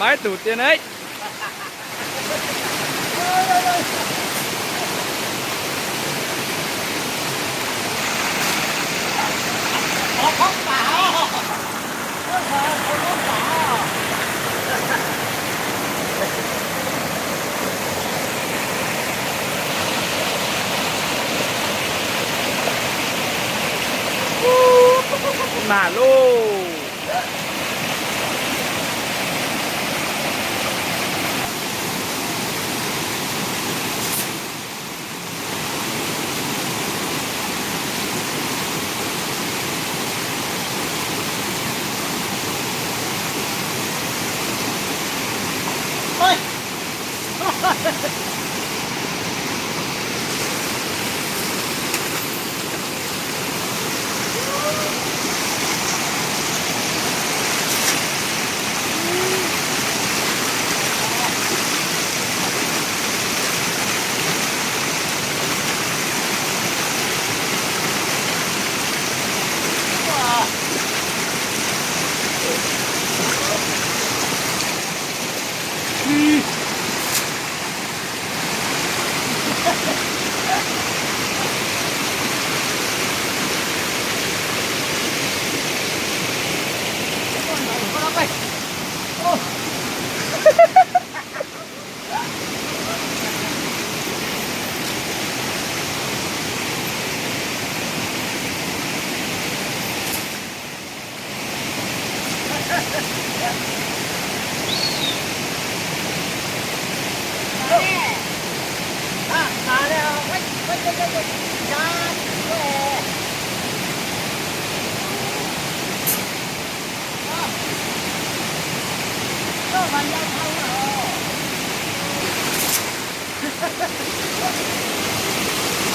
Ib tug tiag na. Mas lauj.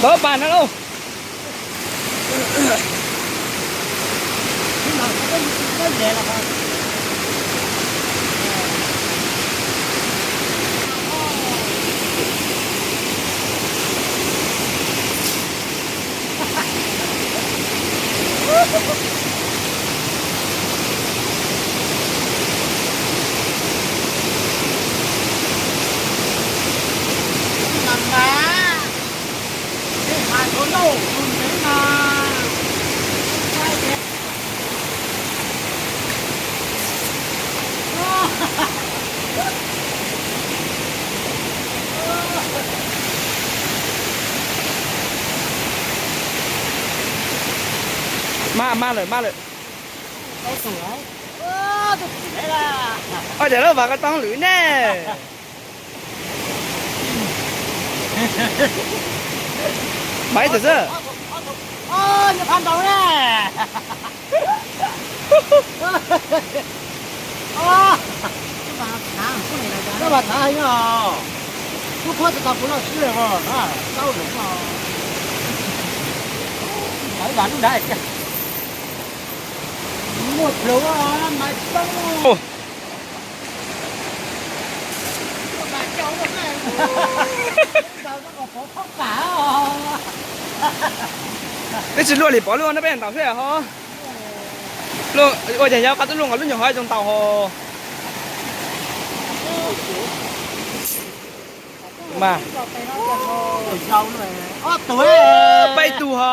Tawb pas no lauj. Maj, maj lawm, maj lawm. Ua cas lawv vas ko tau lwm ne? Maiv tawm xwb. Muaj plawv mas tau. Peb tsis luaj li pov luaj no peb ntaus xwb ho. Ua cas yog qab tub luaj nkaus lub nyuag hov zoo ntaus ho. Mas peb tug ho.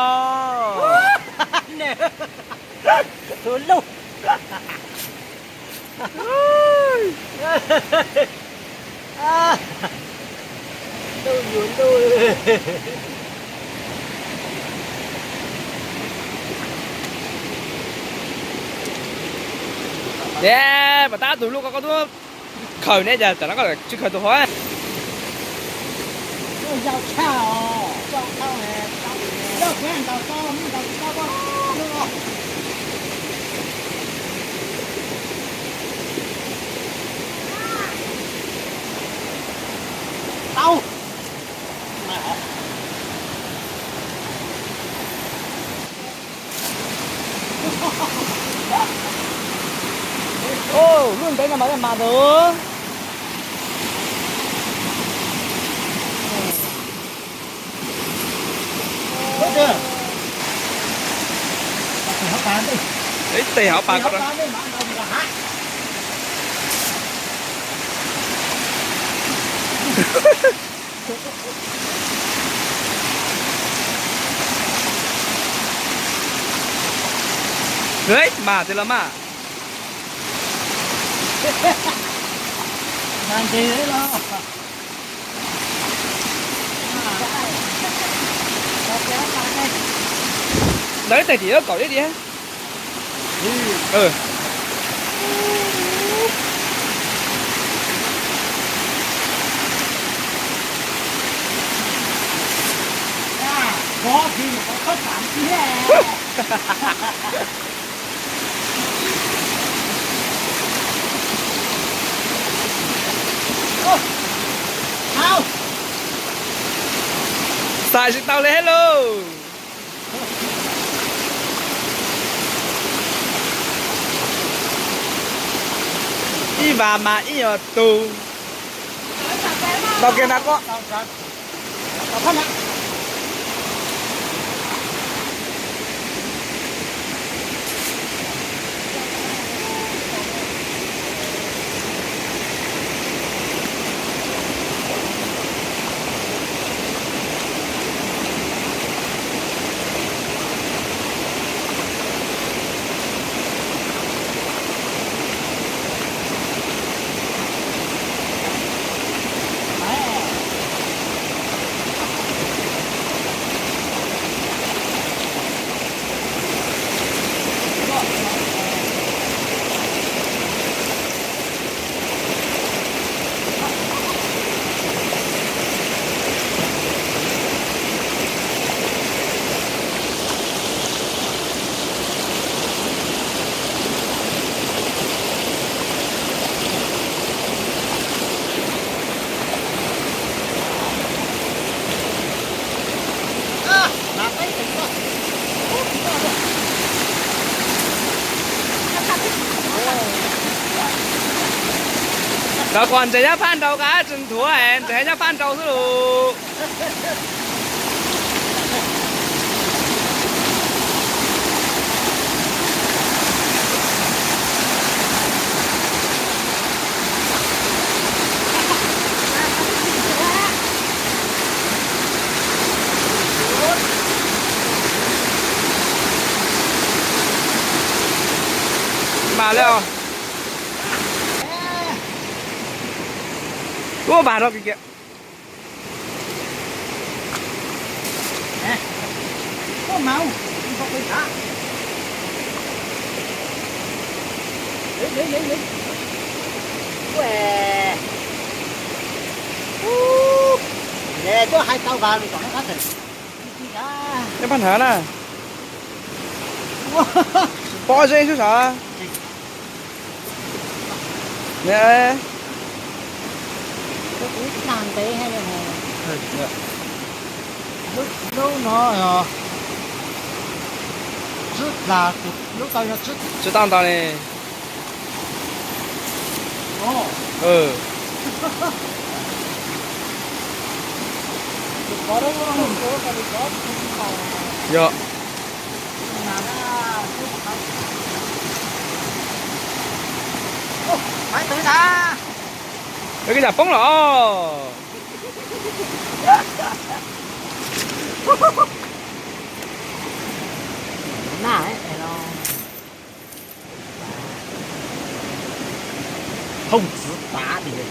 Pom tab tus luaj ko koj tub khaws ne, cas tam no koj tsis khaws tus hov. Tau. Lub ntev no mas mas ntawd. Ib tes hauv pas ko. Ej, mas tej los mas. Ntawd ib teg tim kaum ib diav. Xav tsis tau li thiab lauj. Ib vas mas ib nyuag tus. Tau kiag ntag koj. Rau kom ntses nyob phaj nraud, kav tsis nthuav, ntses nyob phaj nraud xwb lauj. Mas li os. Ua vas rau kiag. Tuaj hais tau vas lus tom no qab tawm. Nyob pab hnav na. Pob zeb xwb sav. Lub no yog tsib plag, lub tau yog tsib, tsib tag ntau li. Yog. Lawv koj yam poob los. Thooj txwv tav tias